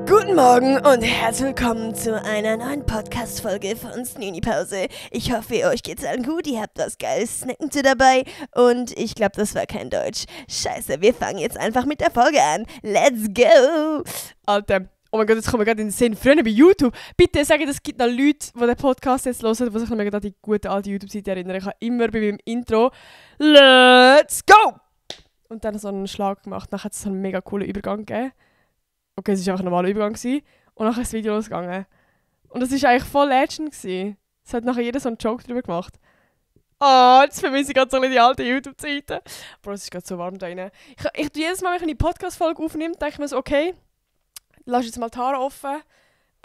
Guten Morgen und herzlich willkommen zu einer neuen Podcast-Folge von Snoonie-Pause. Ich hoffe, euch geht's allen gut, ihr habt was geiles Snacken dabei und ich glaube, das war kein Deutsch. Scheiße, wir fangen jetzt einfach mit der Folge an. Let's go! Alter, oh mein Gott, jetzt kommen wir gerade in den Sinn. Früher bei YouTube, bitte sagen, es gibt noch Leute, die den Podcast jetzt hören, die sich noch an die gute alte YouTube-Seite erinnern. Ich habe immer bei meinem Intro «Let's go!» und dann so einen Schlag gemacht. Dann hat es so einen mega coolen Übergang gegeben. Okay, es war einfach ein normaler Übergang gewesen. Und dann ist das Video losgegangen. Und das war eigentlich voll Legend gewesen. Es hat nachher jeder so einen Joke drüber gemacht. Jetzt vermisse ich gerade so die alten YouTube-Zeiten. Bro, es ist gerade so warm da rein. Ich tue jedes Mal, wenn ich eine Podcast-Folge aufnehme, denke ich mir so, okay, lass jetzt mal die Haare offen.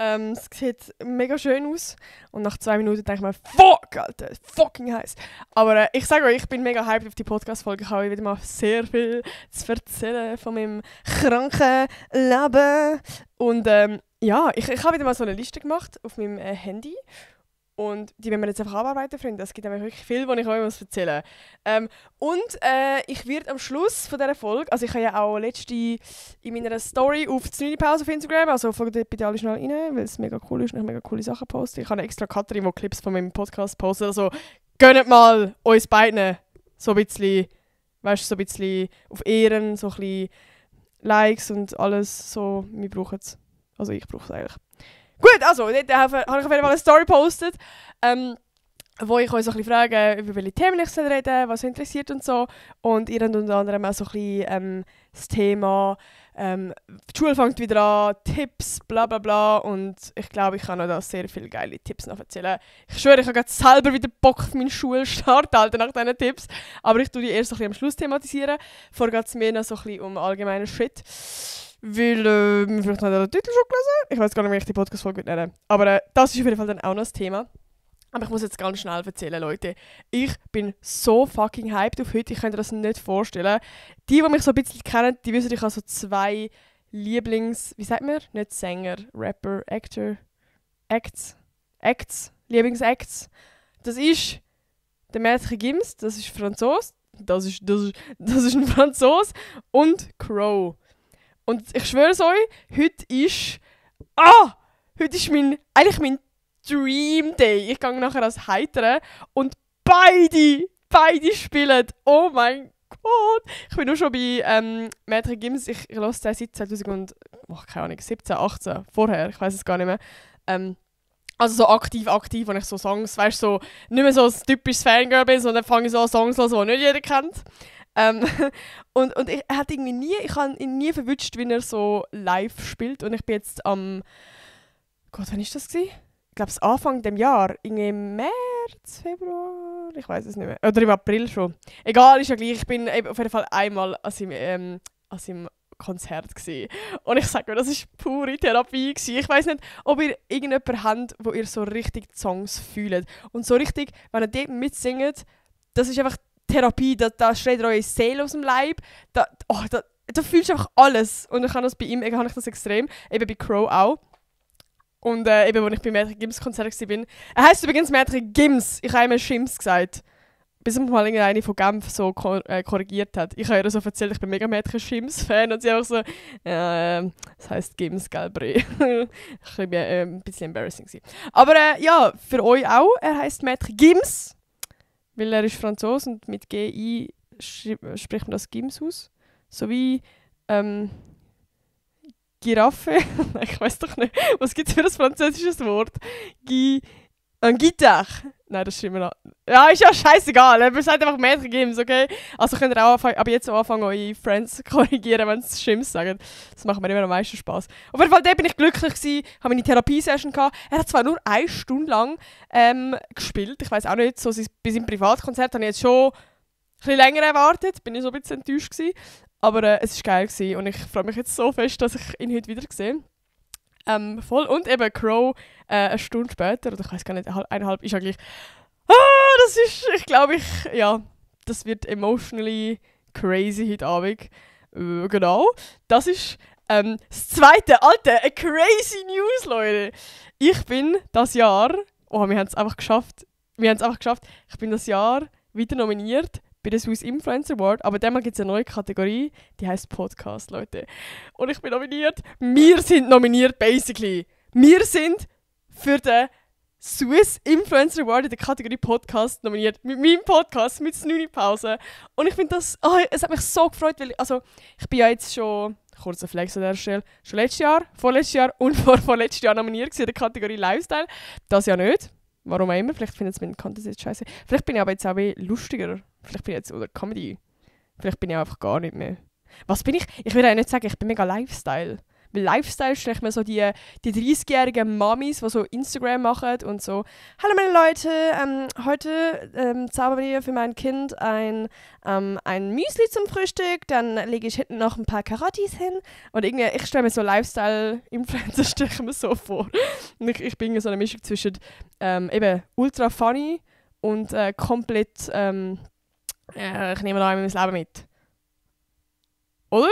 Es sieht mega schön aus. Und nach 2 Minuten denke ich mir, fuck, Alter, fucking heiß. Aber ich sage euch, ich bin mega hyped auf die Podcast-Folge. Ich habe wieder mal sehr viel zu erzählen von meinem kranken Leben. Und ja, ich habe wieder mal so eine Liste gemacht auf meinem Handy. Und die werden wir jetzt einfach abarbeiten, Freunde. Es gibt nämlich wirklich viel, was ich euch erzählen muss. Ich werde am Schluss von dieser Folge, also ich habe ja auch letzte in meiner Story auf die Snoonie-Pause auf Instagram, also folgt dort bitte alle schnell rein, weil es mega cool ist und ich mega coole Sachen poste. Ich habe extra Katrin, die Clips von meinem Podcast postet. Also gönnt mal uns beiden so ein bisschen, weißt du, so ein bisschen auf Ehren, so ein bisschen Likes und alles. So, wir brauchen es. Also ich brauche es eigentlich. Gut, also, dort habe ich auf jeden Fall eine Story gepostet, wo ich euch so ein bisschen frage, über welche Themen ich reden soll, was euch interessiert und so. Und ihr habt unter anderem auch so ein bisschen das Thema, die Schule fängt wieder an, Tipps, bla bla bla. Und ich glaube, ich kann noch da sehr viele geile Tipps noch erzählen. Ich schwöre, ich habe gerade selber wieder Bock auf meinen Schulstart, Alter, nach diesen Tipps. Aber ich tue die erst so ein bisschen am Schluss thematisieren. Vorher geht es mir noch so ein bisschen um allgemeinen Shit. Weil, vielleicht hat er den Titel schon gelesen. Ich weiß gar nicht, wie ich die Podcast-Folge nennen. Aber das ist auf jeden Fall dann auch noch das Thema. Aber ich muss jetzt ganz schnell erzählen, Leute. Ich bin so fucking hyped auf heute, ich kann mir das nicht vorstellen. Die mich so ein bisschen kennen, die wissen, ich habe so 2 wie sagt man? Nicht Sänger, Rapper, Actor, Lieblingsacts. Das ist der Maître Gims, das ist Franzos. Das ist ein Franzos. Und Crow. Und ich schwöre es euch, heute ist eigentlich mein Dream Day. Ich gehe nachher als Heitere und beide spielen. Oh mein Gott. Ich bin nur schon bei Maître Gims. Ich höre den seit 2017, 18, vorher, ich weiß es gar nicht mehr. Also so aktiv, wenn ich so Songs, weißt du, so, nicht mehr so ein typisches Fangirl bin, sondern fange ich so an Songs zu hören, die nicht jeder kennt. Und ich habe ihn nie verwünscht, wie er so live spielt. Und ich bin jetzt am... Gott, wann war das? Ich glaube, Anfang des Jahres. Im März, Februar? Ich weiß es nicht mehr. Oder im April schon. Egal, ist ja gleich. Ich bin auf jeden Fall einmal an seinem Konzert gewesen. Und ich sage mir, das war pure Therapie gewesen. Ich weiss nicht, ob ihr irgendjemanden habt, wo ihr so richtig die Songs fühlt. Und so richtig, wenn ihr dort mitsingt, das ist einfach Therapie, da schreit eure Seele aus dem Leib. Da fühlst du einfach alles. Und ich habe das bei ihm, habe ich das extrem. Eben bei Crow auch. Und eben, als ich bei Maître Gims Konzert war. Er heisst übrigens Maître Gims. Ich habe immer Schims gesagt. Bis mir mal irgendeine von Genf so korrigiert hat. Ich habe ihr so erzählt, ich bin mega Maître Gims-Fan. Und sie einfach so, das heisst Gims, gell, Bre. Ein bisschen embarrassing gewesen. Aber ja, für euch auch. Er heisst Maître Gims. Weil er ist Franzos und mit GI spricht man das Gims aus. So wie Giraffe. Ich weiß doch nicht. Was gibt es für ein französisches Wort? Gitarre. Nein, das stimmt noch. Ja, ist ja scheißegal. Ihr sagt einfach Maître Gims, okay? Also könnt ihr auch ab jetzt anfangen, eure Friends korrigieren, wenn sie Schims sagen. Das macht mir immer am meisten Spaß. Auf jeden Fall, da bin ich glücklich gewesen, habe meine Therapiesession gehabt. Er hat zwar nur 1 Stunde lang gespielt. Ich weiß auch nicht, so bei seinem Privatkonzert habe ich jetzt schon ein bisschen länger erwartet. Bin ich so ein bisschen enttäuscht gewesen. Aber es war geil gewesen und ich freue mich jetzt so fest, dass ich ihn heute wieder sehe. Voll. Und eben Crow eine Stunde später, oder ich weiß gar nicht, 1,5 ist eigentlich. Das ist, ich glaube, das wird emotionally crazy heute Abend. Genau. Das ist das zweite, Alter, eine crazy News, Leute. Ich bin das Jahr, wir haben es einfach geschafft. Ich bin das Jahr wieder nominiert bei der Swiss Influencer Award, aber diesmal gibt es eine neue Kategorie, die heisst Podcast, Leute. Und ich bin nominiert. Wir sind nominiert, basically. Wir sind für den Swiss Influencer Award in der Kategorie Podcast nominiert. Mit meinem Podcast, mit Snoonie-Pause. Und ich finde das, es hat mich so gefreut, weil ich bin ja jetzt schon, kurzer Flex an der Stelle, schon letztes Jahr, vorletztes Jahr und vorletztes Jahr nominiert in der Kategorie Lifestyle. Das ja nicht. Warum auch immer. Vielleicht findet es meine Content jetzt scheiße. Vielleicht bin ich aber jetzt auch lustiger. Vielleicht bin ich jetzt, oder Comedy. Vielleicht bin ich auch einfach gar nicht mehr. Was bin ich? Ich will ja nicht sagen, ich bin mega Lifestyle. Weil Lifestyle stelle ich mir so die 30-jährigen Mamis, die so Instagram machen und so «Hallo meine Leute, heute zaubern wir für mein Kind ein Müsli zum Frühstück, dann lege ich hinten noch ein paar Karotis hin». Und irgendwie, ich stelle mir so Lifestyle-Influencer stelle ich mir so vor. Und ich bin so eine Mischung zwischen eben ultra funny und komplett ich nehme da mein Leben mit. Oder?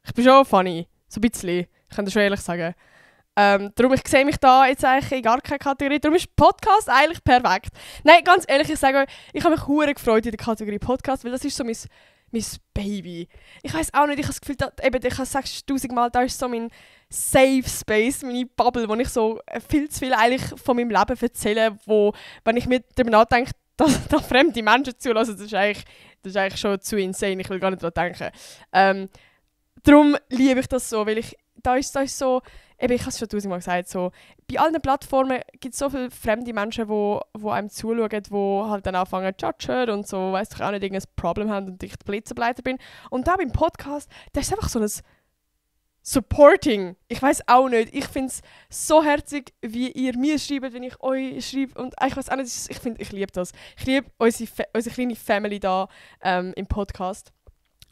Ich bin schon funny. So ein bisschen. Ich kann das schon ehrlich sagen. Darum, ich sehe mich da jetzt eigentlich in gar keine Kategorie. Darum ist Podcast eigentlich perfekt. Nein, ganz ehrlich, ich sage euch, ich habe mich hure gefreut in der Kategorie Podcast, weil das ist so mein Baby. Ich weiss auch nicht, ich habe das Gefühl, ich sage es 1000-mal, da ist so mein Safe Space, meine Bubble, wo ich so viel zu viel eigentlich von meinem Leben erzähle, wo, wenn ich mir darüber nachdenke, dass da fremde Menschen zulassen, das ist eigentlich schon zu insane, ich will gar nicht daran denken. Darum liebe ich das so, weil da ist so, eben, ich habe es schon 1000-mal gesagt, so, bei allen Plattformen gibt es so viele fremde Menschen, die einem zuschauen, die halt dann anfangen zu judgen und so, weiss ich auch nicht, irgendein Problem haben und ich der Blitzableiter bin. Und da beim Podcast, da ist einfach so ein Supporting. Ich weiss auch nicht, ich finde es so herzig, wie ihr mir schreibt, wenn ich euch schreibe. Und ich weiss auch nicht, ich liebe das. Ich liebe unsere kleine Family da im Podcast.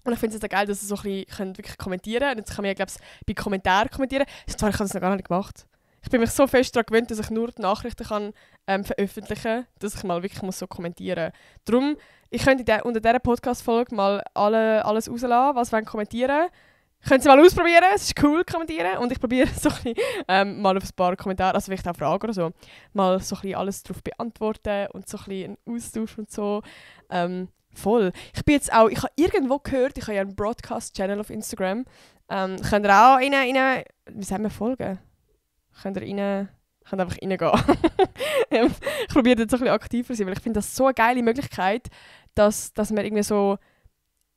Und ich finde es auch geil, dass ihr so ein bisschen wirklich kommentieren könnt. Jetzt kann man ja, glaube ich, bei Kommentaren kommentieren. Ich habe das noch gar nicht gemacht. Ich bin mich so fest daran gewöhnt, dass ich nur die Nachrichten kann, veröffentlichen kann, dass ich mal wirklich so kommentieren muss. Darum, ich könnte unter dieser Podcast-Folge mal alles rauslassen, was wollen kommentieren. Können Sie mal ausprobieren, es ist cool, kommentieren. Und ich probiere so ein bisschen, mal auf ein paar Kommentare, also vielleicht auch Fragen oder so, mal so ein bisschen alles darauf beantworten und so ein bisschen einen Austausch und so. Voll. Ich habe irgendwo gehört, ich habe ja einen Broadcast-Channel auf Instagram. Könnt ihr auch rein, wie sagen wir, folgen? Könnt einfach reingehen. Ich probiere jetzt so ein bisschen aktiver zu sein, weil ich finde das so eine geile Möglichkeit, dass man irgendwie so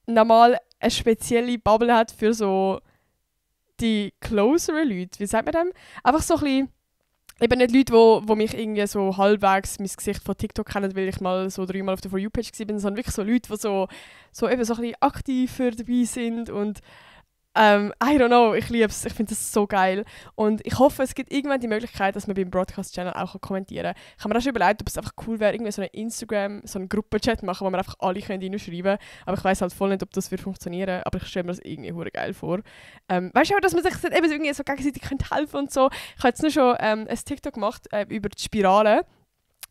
normal eine spezielle Bubble hat für so die closeren Leute. Wie sagt man dem? Einfach so ein bisschen, eben nicht Leute, die mich irgendwie so halbwegs mein Gesicht von TikTok kennen, weil ich mal so 3-mal auf der For You-Page war, sondern wirklich so Leute, die so eben so ein bisschen aktiver dabei sind und I don't know, ich liebe es, ich finde das so geil. Und ich hoffe, es gibt irgendwann die Möglichkeit, dass man beim Broadcast-Channel auch kommentieren kann. Ich habe mir auch schon überlegt, ob es einfach cool wäre, irgendwie so einen Instagram, so einen Gruppenchat machen, wo man einfach alle reinschreiben können. Aber ich weiss halt voll nicht, ob das funktionieren würde. Aber ich stelle mir das irgendwie hure geil vor. Weißt du auch, dass man sich eben irgendwie so gegenseitig helfen könnte und so. Ich habe jetzt nur schon ein TikTok gemacht über die Spirale,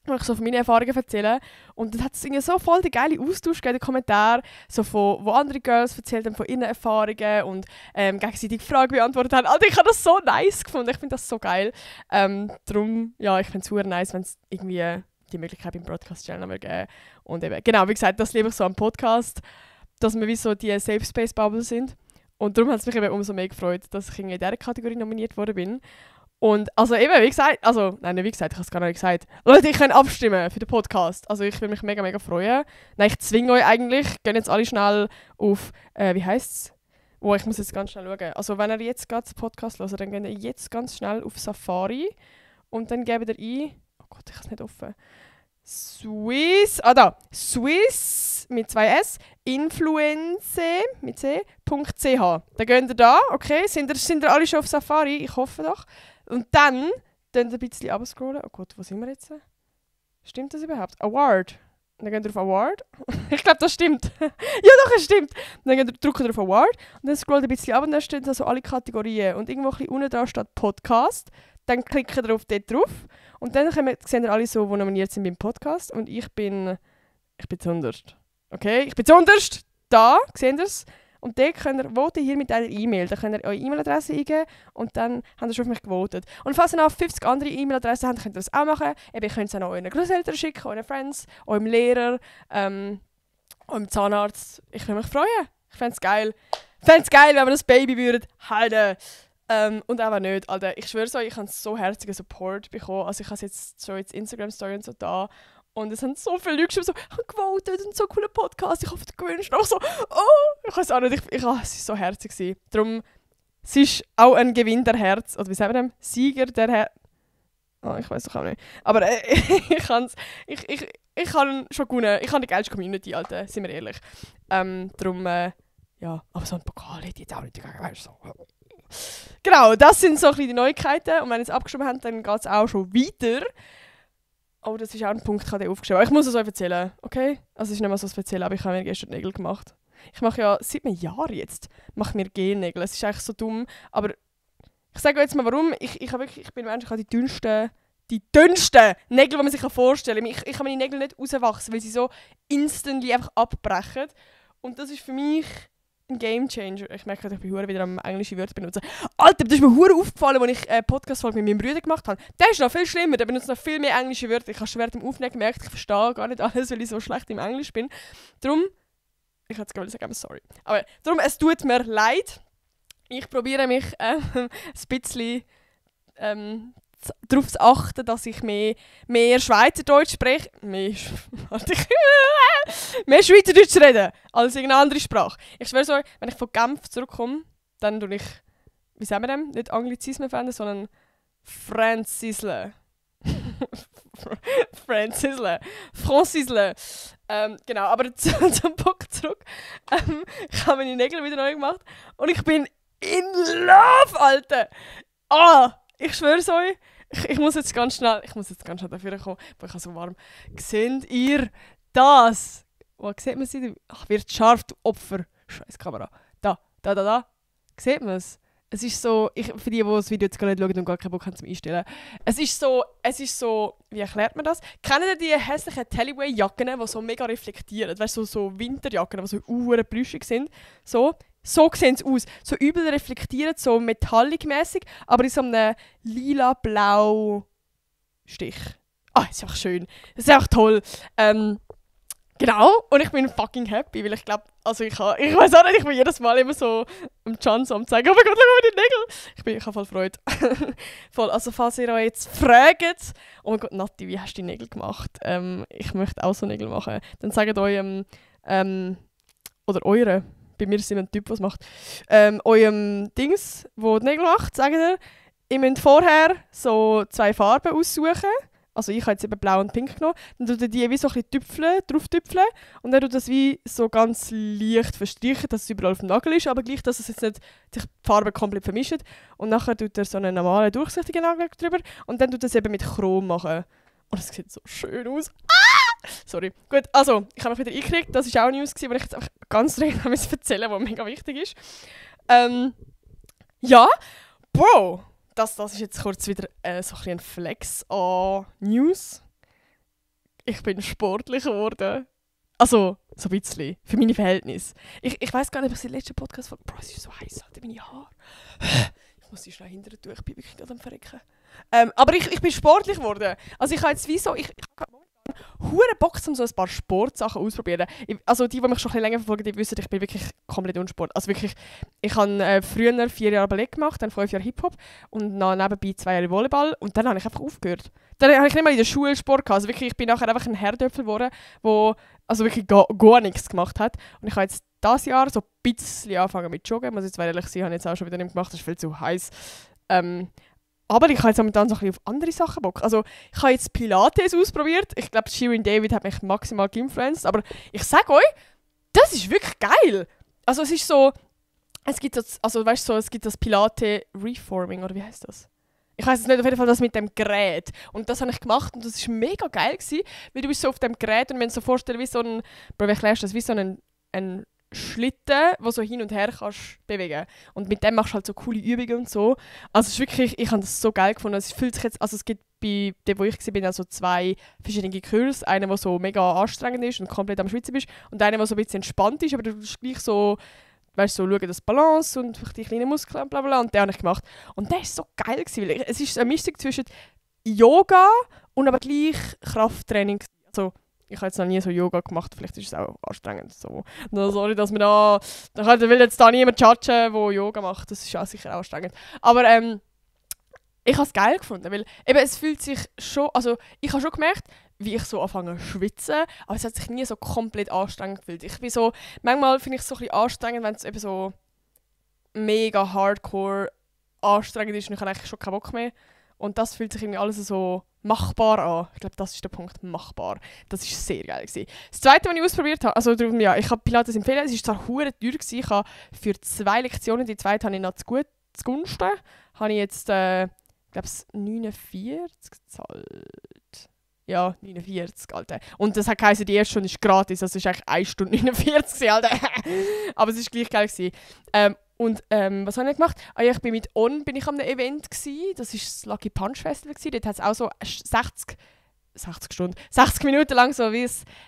wo ich so von meinen Erfahrungen erzähle. Und dann hat es irgendwie so voll den geilen Austausch gegeben, den Kommentar, so wo andere Girls erzählt haben von ihren Erfahrungen und gegenseitig Fragen beantwortet haben. Also ich habe das so nice gefunden, ich finde das so geil. Darum, ja, ich finde es super nice, wenn es irgendwie die Möglichkeit beim Broadcast-Channel geben. Und eben, genau, wie gesagt, das liebe ich so am Podcast, dass wir wie so die Safe Space Bubble sind. Und darum hat es mich eben umso mehr gefreut, dass ich irgendwie in dieser Kategorie nominiert worden bin. Und also eben, wie gesagt, ich habe es gar nicht gesagt. Leute, ich kann abstimmen für den Podcast. Also ich würde mich mega, mega freuen. Nein, ich zwinge euch eigentlich. Gehen jetzt alle schnell auf, wie heisst es? Oh, ich muss jetzt ganz schnell schauen. Also wenn ihr jetzt gerade den Podcast hört, dann geht ihr jetzt ganz schnell auf Safari und dann gebt ihr ein, oh Gott, ich habe es nicht offen. Swiss mit 2 S, Influence mit C.ch. Dann geht ihr da, okay, sind ihr alle schon auf Safari? Ich hoffe doch. Und dann ein bisschen runterscrollen. Oh Gott, wo sind wir jetzt? Stimmt das überhaupt? Award. Dann geht ihr auf Award. Ich glaube, das stimmt. Ja doch, es stimmt. Dann drückt ihr auf Award und dann scrollt ihr ein bisschen ab und dann stehen da so alle Kategorien. Und irgendwo ein bisschen unten dran steht Podcast. Dann klickt ihr dort drauf. Und dann sehen ihr alle so, die nominiert sind beim Podcast. Und ich bin zuunterst. Okay, ich bin zuunterst. Da, seht ihr es? Und dort könnt ihr voten hier mit einer E-Mail. Da könnt ihr eure E-Mail-Adresse eingeben und dann habt ihr schon auf mich gewotet. Und falls ihr noch 50 andere E-Mail-Adressen habt, könnt ihr das auch machen. Eben, ihr könnt es auch noch euren Großeltern schicken, euren Friends, eurem Lehrer, Und im Zahnarzt, ich würde mich freuen. Ich fände es geil. Wenn wir das Baby würden halten. Und auch nicht. Alter, ich schwöre so, ich habe so herzigen Support bekommen. Also ich habe jetzt schon Instagram-Story und so da. Und es haben so viele Leute geschrieben, so, ich habe gewotet, ein so cooler Podcast, ich hoffe, du gewünscht. Und ich so, oh, ich weiß auch nicht, es war so herzig gewesen. Darum, es ist auch ein Gewinn der Herz, oder wie sagen wir dem? Sieger der Herz. Oh, ich weiß doch auch nicht. Aber ich kann schon gewonnen. Ich habe die geilste Community, Alter, sind wir ehrlich. Darum, ja, aber so ein Pokal hätte ich jetzt auch nicht dagegen, weißt du, so. Genau, das sind so ein bisschen die Neuigkeiten. Und wenn ihr es abgeschrieben habt, dann geht es auch schon weiter. Oh, das ist auch ein Punkt, ich habe den aufgeschrieben. Ich muss es euch erzählen, okay? Also es ist nicht mal so zu erzählen, aber ich habe mir gestern Nägel gemacht. Ich mache ja seit einem Jahr jetzt Gel-Nägel. Es ist eigentlich so dumm, aber ich sage euch jetzt mal warum. Ich bin Mensch, ich habe die dünnsten Nägel, die man sich vorstellen kann. Ich kann meine Nägel nicht rauswachsen, weil sie so instantly einfach abbrechen. Und das ist für mich ein Gamechanger. Ich merke, ich bin wieder am englische Wörter benutzen. Alter, das ist mir hure aufgefallen, als ich eine Podcast-Folge mit meinem Bruder gemacht habe. Der ist noch viel schlimmer, der benutzt noch viel mehr englische Wörter. Ich habe schon während dem Aufnehmen gemerkt, ich verstehe gar nicht alles, weil ich so schlecht im Englisch bin. Darum, ich hätte es gerne sagen, sorry. Aber darum, es tut mir leid. Ich probiere mich ein bisschen darauf zu achten, dass ich mehr Schweizerdeutsch spreche. Mehr Schweizerdeutsch reden als irgendeine andere Sprache. Ich schwöre so, wenn ich von Genf zurückkomme, dann tue ich, wie sagen wir dem, nicht Anglizismen verwenden, sondern Franzisle. Franzisle. Genau, aber zum Bock zurück. Ich habe meine Nägel wieder neu gemacht und ich bin in love, Alter! Ich schwöre es euch, ich muss jetzt ganz schnell dafür kommen, weil ich so warm. Seht ihr das? Wo sieht man sie? Ach, wird scharf, du Opfer. Scheiß Kamera. Da. Sieht man es? Es ist so, für die das Video jetzt gar nicht schauen und gar keinen Bock haben zum Einstellen. Es ist so, wie erklärt man das? Kennt ihr die hässlichen Tellyway-Jacken, die so mega reflektieren? Weißt du, so Winterjacken, die so plüschig sind? So sehen sie aus. So übel reflektiert, so metallic-mässig, aber in so einem lila-blau Stich. Ist einfach schön. Das ist einfach toll. Genau, und ich bin fucking happy, weil ich glaube, also ich weiß auch nicht, ich bin jedes Mal immer so am Chance am zeigen, oh mein Gott, schau mal die Nägel. Ich habe voll Freude. Voll, also falls ihr euch jetzt fragt, oh mein Gott, Nati, wie hast du die Nägel gemacht? Ich möchte auch so Nägel machen. Dann sagt euch, oder eure, bei mir ist immer ein Typ, der es macht, eurem Dings, der die Nägel macht, sagt ihr müsst vorher so 2 Farben aussuchen. Also ich habe jetzt eben blau und pink genommen. Dann tut ihr die wie so ein bisschen drauf tüpfeln und dann tut das wie so ganz leicht verstreichen, dass es überall auf dem Nagel ist, aber gleich, dass es jetzt nicht sich die Farben komplett vermischen. Und nachher tut er so einen normalen, durchsichtigen Nagel drüber und dann tut er es eben mit Chrom machen. Und es sieht so schön aus. Sorry. Gut, also, ich habe mich wieder eingekriegt. Das war auch News, die ich jetzt einfach ganz dringend erzählen musste, was mega wichtig ist. Ja, Bro! Das ist jetzt kurz wieder so ein Flex an News. Ich bin sportlich geworden. Also, so ein bisschen. Für meine Verhältnisse. Ich weiss gar nicht, ob ich den letzten Podcast von... Bro, es ist so heiß, Alter, meine Haare. Ich muss sie schnell hinterher tun, ich bin wirklich gerade am Verrecken. Aber ich bin sportlich geworden. Also ich habe jetzt wie so... Ich habe hure Bock, um so ein paar Sportsachen auszuprobieren. Also die mich schon ein bisschen länger verfolgen, die wissen, ich bin wirklich komplett unsport. Also wirklich, ich habe früher 4 Jahre Ballett gemacht, dann 5 Jahre Hip-Hop und dann nebenbei 2 Jahre Volleyball und dann habe ich einfach aufgehört. Dann habe ich nicht mal in der Schule Sport gehabt. Also wirklich, ich bin nachher einfach ein Herdöpfel geworden, der also wirklich gar nichts gemacht hat. Und ich habe jetzt dieses Jahr so ein bisschen angefangen mit Joggen. Muss jetzt ehrlich sein, habe ich jetzt auch schon wieder nicht gemacht, das ist viel zu heiß. Aber ich habe jetzt momentan so ein bisschen auf andere Sachen Bock. Also ich habe jetzt Pilates ausprobiert. Ich glaube, Shirin David hat mich maximal geinfluenced. Aber ich sage euch, das ist wirklich geil. Also es ist so, es gibt das Pilates Reforming, oder wie heißt das? Ich weiß es nicht, auf jeden Fall das mit dem Gerät. Und das habe ich gemacht und das war mega geil gewesen, weil du bist so auf dem Gerät und wenn du so vorstellst, wie so ein, Bro, wie erklärst du das, wie so ein Schlitten, wo so hin und her kannst bewegen. Und mit dem machst du halt so coole Übungen und so. Also es ist wirklich, ich habe das so geil gefunden. Es fühlt sich jetzt, also es gibt bei dem, wo ich war, also 2 verschiedene Kurse. Einer, der so mega anstrengend ist und komplett am Schwitzen bist. Und einer, der so ein bisschen entspannt ist, aber du bist gleich so, weißt du, so schauen, das Balance und die kleinen Muskeln und bla bla. Und den habe ich gemacht. Und der war so geil gewesen, weil es ist eine Mischung zwischen Yoga und aber gleich Krafttraining. Also Ich habe jetzt noch nie so Yoga gemacht, vielleicht ist es auch anstrengend. So. No, sorry, dass wir da... will jetzt da niemand judgen, der Yoga macht, das ist auch sicher auch anstrengend. Aber ich habe es geil gefunden, weil eben, es fühlt sich schon... Also ich habe schon gemerkt, wie ich so anfange zu schwitzen, aber es hat sich nie so komplett anstrengend gefühlt. Ich bin so... Manchmal finde ich es so ein bisschen anstrengend, wenn es eben so mega hardcore anstrengend ist und ich habe eigentlich schon keinen Bock mehr. Und das fühlt sich irgendwie alles so machbar an. Ich glaube, das ist der Punkt, machbar. Das war sehr geil gewesen. Das Zweite, was ich ausprobiert habe, also darum, ja, ich habe Pilates empfehlen, es war zwar hure teuer gewesen, ich habe für 2 Lektionen, die zweite habe ich noch zugunsten, habe ich jetzt, ich glaube, 49 gezahlt. Ja, 49, Alter. Und das hat geheißen, die erste Stunde ist gratis, also es war eigentlich 1 Stunde 49, Alter. Aber es war gleich geil gewesen. Und was habe ich gemacht? Ja, ich bin mit On bin ich an einem Event gsi. Das war das Lucky Punch Festival gsi. Dort hat es auch so 60 Minuten lang so wie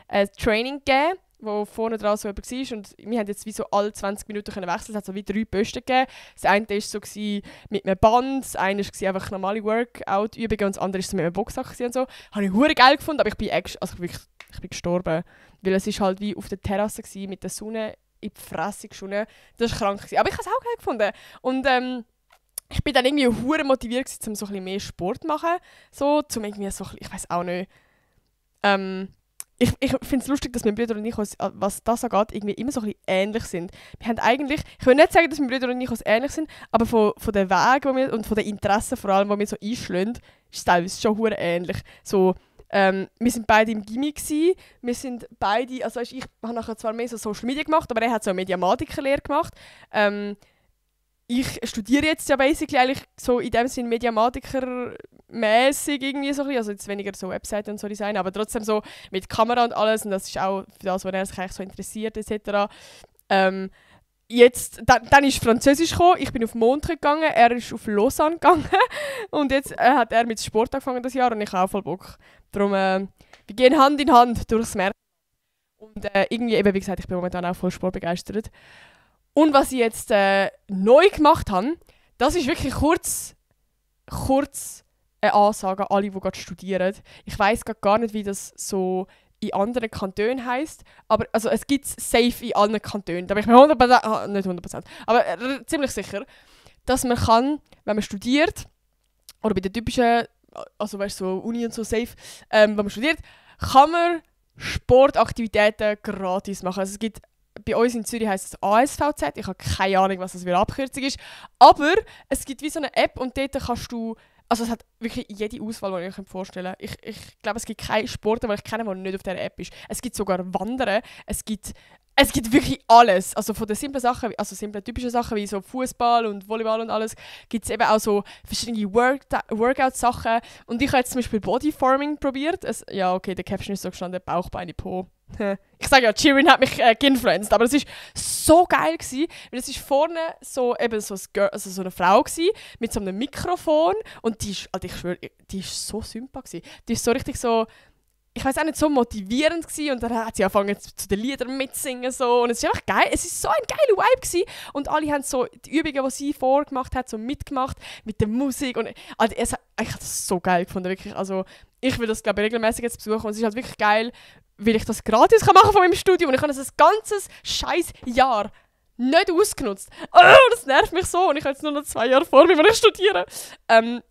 ein Training gegeben, wo vorne dran so jemand war. Und wir haben jetzt wie so alle 20 Minuten können wechseln. Es hat so wie 3 Posten gegeben. Das eine war so mit einem Band, das eine war einfach normale Workout-Übungen und das andere war so mit einem Boxsack und so. Habe ich hure geil gefunden, aber ich bin gestorben. Weil es ist halt wie auf der Terrasse gsi mit der Sonne in die Fresse geschossen. Das war krank. Aber ich habe es auch geil gefunden. Und ich bin dann irgendwie hure motiviert gewesen, um so ein bisschen mehr Sport zu machen. So, zum irgendwie so, ich weiß auch nicht. Ich finde es lustig, dass meine Brüder und ich, was das angeht, irgendwie immer so ein bisschen ähnlich sind. Wir haben eigentlich, ich will nicht sagen, dass meine Brüder und ich ähnlich sind, aber von den Wegen und von den Interessen vor allem, die wir so einschlagen, ist es teilweise schon hure ähnlich. So, wir sind beide im Gymi gsi. Wir sind beide, also ich habe nachher zwar mehr so Social Media gemacht, aber er hat so eine Mediamatiker-Lehre gemacht. Ich studiere jetzt ja basically eigentlich so in dem Sinne Mediamatiker-mäßig irgendwie so ein bisschen, also jetzt weniger so Webseiten und so Design, aber trotzdem so mit Kamera und alles und das ist auch für das, was er sich eigentlich so interessiert etc. Dann ist Französisch gekommen, ich bin auf Montreux gegangen, er ist auf Lausanne gegangen und jetzt hat er mit Sport angefangen das Jahr und ich habe auch voll Bock. Darum, wir gehen Hand in Hand durchs Meer. Und irgendwie eben, wie gesagt, ich bin momentan auch voll sportbegeistert. Und was ich jetzt neu gemacht habe, das ist wirklich kurz eine Ansage an alle, die gerade studieren. Ich weiss gar nicht, wie das so in anderen Kantonen heisst, aber also es gibt es safe in allen Kantonen. Da bin ich mir 100%, nicht 100%, aber ziemlich sicher, dass man kann, wenn man studiert, oder bei den typischen, also weißt du, so Uni und so safe, wenn man studiert, kann man Sportaktivitäten gratis machen. Also es gibt, bei uns in Zürich heisst es ASVZ, ich habe keine Ahnung, was das für eine Abkürzung ist, aber es gibt wie so eine App und dort kannst du, also es hat wirklich jede Auswahl, die ich mir vorstellen kann. Ich glaube, es gibt keinen Sport, den ich kenne, der nicht auf dieser App ist. Es gibt sogar Wandern, es gibt wirklich alles. Also von den simplen Sachen, also simplen typischen Sachen wie so Fußball und Volleyball und alles, gibt es eben auch so verschiedene Workout-Sachen. Und ich habe jetzt zum Beispiel Bodyforming probiert. Ja, okay, der Caption ist so gestanden, Bauch, Beine, Po. Ich sage ja, Chirin hat mich geinfluenced, aber es war so geil gewesen, weil es ist vorne so eben so eine Frau gewesen, mit so einem Mikrofon und die ist, also ich schwöre, die ist so sympathisch gewesen. Die ist so richtig so, ich weiß auch nicht, so motivierend gewesen und dann hat sie angefangen zu den Liedern mitzusingen so und es ist einfach geil, es ist so ein geiler Vibe gewesen und alle haben so die Übungen, die sie vorgemacht hat, so mitgemacht mit der Musik und also ich habe das so geil gefunden, wirklich, also ich will das glaube ich regelmäßig jetzt besuchen und es ist halt wirklich geil, weil ich das gratis machen kann von meinem Studium und ich habe das ein ganzes scheiß Jahr nicht ausgenutzt. Oh, das nervt mich so und ich habe jetzt nur noch 2 Jahre vor mir, wenn ich studiere.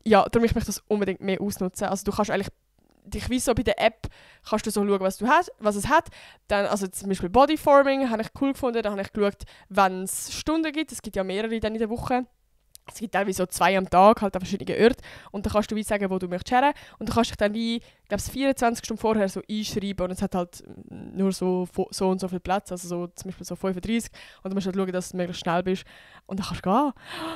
Ja, darum möchte ich das unbedingt mehr ausnutzen. Also du kannst eigentlich dich wie so bei der App kannst du so schauen, was es hat. Dann, also zum Beispiel Bodyforming habe ich cool gefunden. Da habe ich geschaut, wenn es Stunden gibt. Es gibt ja mehrere dann in der Woche. Es gibt teilweise so 2 am Tag, halt an verschiedenen Orten. Und dann kannst du wie sagen, wo du möchtest her. Und dann kannst du dich dann wie, ich glaube 24 Stunden vorher so einschreiben. Und es hat halt nur so und so viel Platz, also so, zum Beispiel so 35. Und du musst halt schauen, dass du möglichst schnell bist. Und dann kannst du gehen.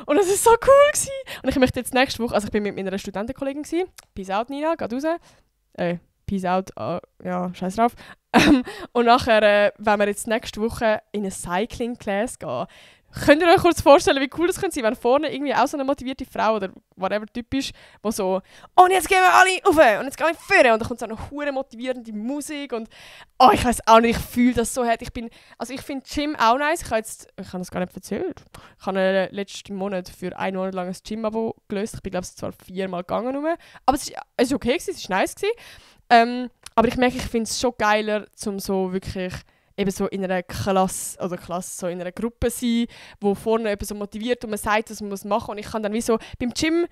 Und das war so cool gewesen. Und ich möchte jetzt nächste Woche, also ich bin mit meiner Studentenkollegin gewesen. Peace out, Nina, geh raus. Peace out, ja, scheiß drauf. Und nachher, wenn wir jetzt nächste Woche in eine Cycling-Class gehen, könnt ihr euch kurz vorstellen, wie cool das könnte sein, wenn vorne irgendwie auch so eine motivierte Frau oder whatever Typ ist, wo so «Oh, und jetzt gehen wir alle rauf und jetzt gehen wir vorne» und dann kommt so eine hure motivierende Musik und oh, ich weiß auch nicht, ich fühle das so hart. Ich finde Gym auch nice. Ich habe das gar nicht erzählt. Ich habe letzten Monat für 1 Monat lang ein Gym-Abo gelöst. Ich bin, glaube ich, zwar 4-mal gegangen, aber es war okay, es war nice. Aber ich merke, ich finde es schon geiler, um so wirklich eben so in einer Klasse, so in einer Gruppe sein, wo vorne eben so motiviert und man sagt, was man machen muss. Und ich kann dann wie so, beim Gym,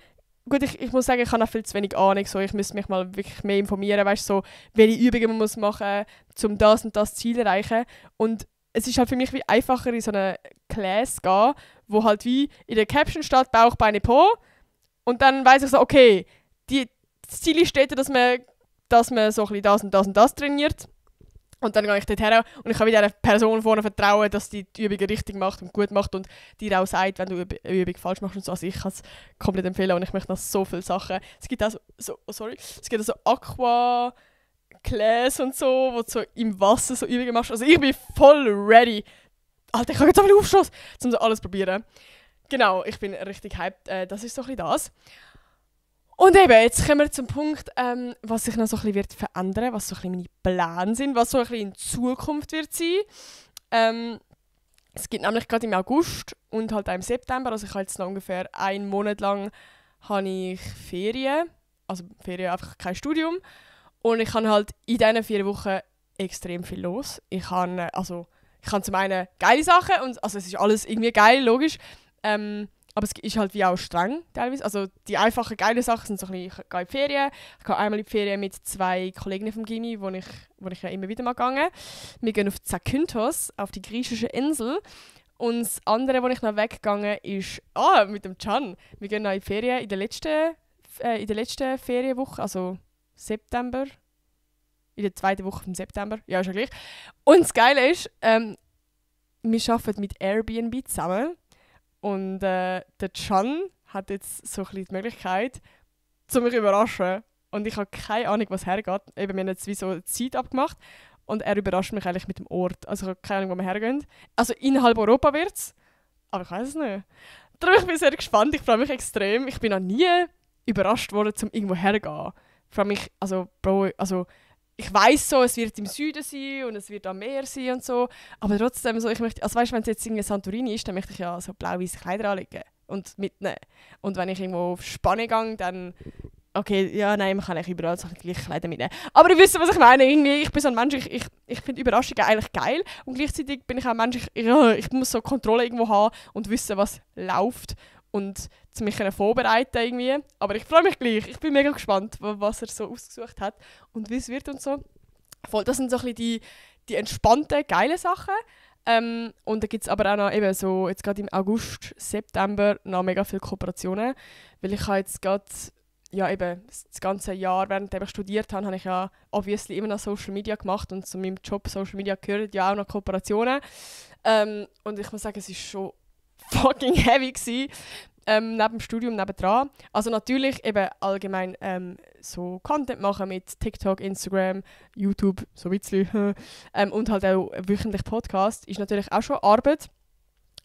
gut, ich muss sagen, ich habe auch viel zu wenig Ahnung, so, ich müsste mich mal wirklich mehr informieren, weißt so, welche Übungen man muss machen muss, um das und das Ziel zu erreichen. Und es ist halt für mich wie einfacher, in so eine Class zu gehen, wo halt wie in der Caption steht, Bauch, Beine, Po. Und dann weiss ich so, okay, das Ziel steht, dass man so ein bisschen das und das und das trainiert. Und dann gehe ich dort her und ich kann wieder einer Person vorne vertrauen, dass die Übungen richtig macht und gut macht und dir auch sagt, wenn du eine Übung falsch machst und so. Also ich kann es komplett empfehlen und ich möchte noch so viele Sachen. Es gibt auch so Aqua-Class und so, wo du so im Wasser so Übungen machst. Also ich bin voll ready. Alter, ich habe jetzt so viel Aufschluss, um so alles zu probieren. Genau, ich bin richtig hyped. Das ist so ein bisschen das. Und eben, jetzt kommen wir zum Punkt, was sich noch so ein bisschen wird verändern, was so ein bisschen meine Pläne sind, was so ein bisschen in Zukunft wird sein. Es gibt nämlich gerade im August und halt auch im September, also ich habe jetzt noch ungefähr einen Monat lang habe ich Ferien, also Ferien einfach kein Studium. Und ich habe halt in diesen 4 Wochen extrem viel los. Ich habe zum einen geile Sachen, und, also es ist alles irgendwie geil, logisch. Aber es ist halt wie auch streng teilweise. Also die einfachen, geilen Sachen sind so ein bisschen, ich gehe in die Ferien. Ich gehe einmal in die Ferien mit 2 Kolleginnen vom Gymi, wo ich ja immer wieder mal gehe. Wir gehen auf Zakynthos, auf die griechische Insel. Und das andere, wo ich noch weggegangen ist, mit dem Can. Wir gehen noch in die Ferien in der letzten Ferienwoche, also September. In der 2. Woche vom September. Ja, ist ja gleich. Und das Geile ist, wir arbeiten mit Airbnb zusammen. Und der Can hat jetzt so ein bisschen die Möglichkeit, mich zu überraschen. Und ich habe keine Ahnung, was hergeht. Eben, wir haben jetzt wie so eine Zeit abgemacht. Und er überrascht mich eigentlich mit dem Ort. Also ich habe keine Ahnung, wo wir hergehen. Also innerhalb Europa wird es. Aber ich weiß es nicht. Darum bin ich sehr gespannt. Ich freue mich extrem. Ich bin noch nie überrascht worden, um irgendwo herzugehen. Ich freue mich, ich weiss so, es wird im Süden sein und es wird am Meer sein und so. Aber trotzdem, so, ich möchte, also weißt, wenn es jetzt irgendwie Santorini ist, dann möchte ich ja so blau-weiße Kleider anlegen und mitnehmen. Und wenn ich irgendwo auf Spanien gehe, dann, okay, ja, nein, man kann eigentlich überall so gleiche Kleider mitnehmen. Aber ihr wisst, was ich meine. Irgendwie, ich bin so ein Mensch, ich finde Überraschungen eigentlich geil. Und gleichzeitig bin ich auch ein Mensch, ich muss so Kontrolle irgendwo haben und wissen, was läuft. Und zu mich vorbereiten irgendwie. Aber ich freue mich gleich. Ich bin mega gespannt, was er so ausgesucht hat und wie es wird und so. Voll, das sind so ein bisschen die entspannten, geilen Sachen. Und da gibt es aber auch noch eben so, jetzt gerade im August, September, noch mega viele Kooperationen. Weil ich habe jetzt gerade, ja eben, das ganze Jahr, während ich studiert habe, habe ich ja obviously immer noch Social Media gemacht. Und zu meinem Job Social Media gehören ja auch noch Kooperationen. Und ich muss sagen, es ist schon fucking heavy gewesen, neben dem Studium nebendran. Also natürlich eben allgemein so Content machen mit TikTok, Instagram, YouTube, so ein bisschen. Und halt auch wöchentlich Podcast ist natürlich auch schon Arbeit.